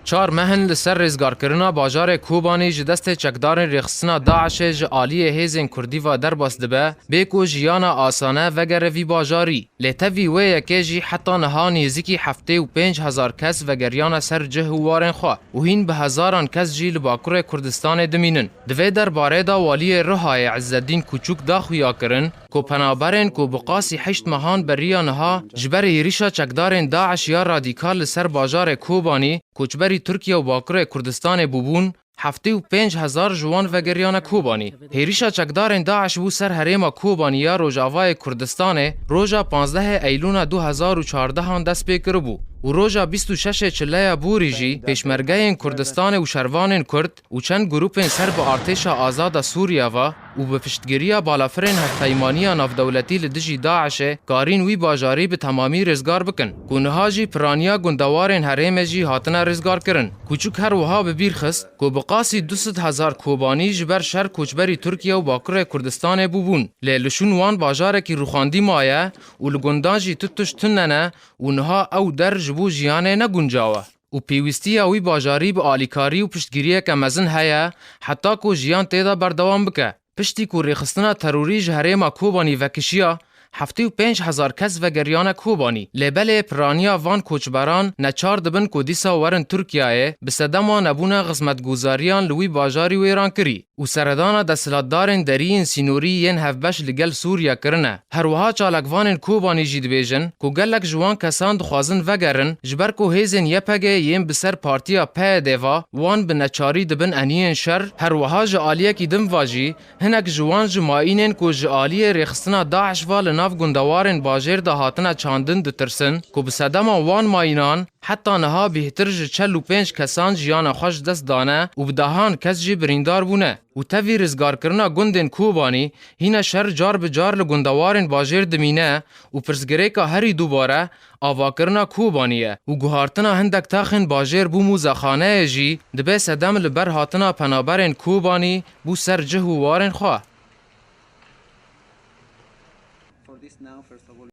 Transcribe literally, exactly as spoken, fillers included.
Çar meh in li ser rêzgarkirina bajarê Kobanî ji destê çekdarên rêxistina DAIŞê ji aliyê hêzên Kurdî ve derbas dibe, bê ku jiyana asane vegere vî bajarî. Lê tevî wê yekê jî heta niha nêzîkî heftê û pênc hezar kes vegeriyane ser cih û warên xwe û hîn bi hezaran kes jî li Bakurê Kurdistanê dimînin. Di vê derbarê de waliyê Rihayê Izzeddîn Kûçûk da xuyakirin ku penaberên ku bi qasî heşt mehan beriya niha ji ber êrîşa çekdarên DAIŞ ya radîkal li ser bajarê Kobanî koçberî Tirkiye û Bakurê Kurdistanê bûbûn, heftê û pênc hezar ji wan vegeriyane Kobanî. Hêrîşa çekdarên DAIŞ bû ser herêma Kobanî ya Rojavayê Kurdistanê roja panzdehê Eylûna du hezar û çardehan dest pê kiribû û roja bîst û şeşê Çileya Borî jî pêşmergeyên Kurdistanê û şervanên Kurd û çend grûpên ser bi Artêşa Azada Sûriye ve û bi piştgiriya balafirên hevpeymaniya navdewletî li dijî DAIŞê karîn wî bajarî bi temamî rêzgar bikin, ku niha jî piraniya gundewarên herêmê jî hatine rêzgarkirin. Kûçûk her wiha bi bîr xist ku bi qasî du sed hezar Kobanî ji ber şer koçberî Tirkiye û Bakurê Kurdistanê bûbûn, lê li şûn wan bajarekî rûxandî maye û li gundan jî tu tişt tune ne û niha ew der ji bo jiyanê ne guncaw e. Û pêwîstiya wî bajarî bi alîkarî û piştgiriyeke mezin heye, heta ku jiyan tê de berdewam bike. Piştî ku rêxistina terorî ji herêma Kobanî vekişiya, heftê û pênc hezar kes vegeriyane Kobanî. Lê belê piraniya van koçberan neçar dibin ku dîsa werin Tirkiyeyê, bi sedema nebûna xizmetguzariyan li wî bajarî wêran kirî û seredana desthilatdarên deriyên sînorî yên hevbeş li gel Sûriye kirine. Her wiha çalakvanên Kobanî jî dibêjin ku gelek ji wan kesan dixwazin vegerin, ji ber ku hêzên Y P G yên bi ser partiya P Y D ve wan bi neçarî dibin eniyên şer, her wiha ji aliyekî din ve jî hinek ji wan ji mayînên ku ji aliyê rêxistina DAIŞ ve li nav gundewarên bajêr de hatine çandin ditirsin ku bi sedema wan mayînan heta niha bêhtir ji çel û pênc kesan jiyana xwe ji dest dane û bi dehan kes jî birîndar bûne. Û tevî rizgarkirina gundên Kobanî, hîne şer car bi car li gundewarên bajêr dimîne û pirsgirêka herî dubare avakirina Kobanî ye û guhartina hindek taxên bajêr bû mûzexaneyê jî dibe sedem li ber hatina penaberên Kobanî bû ser cih û warên xwe.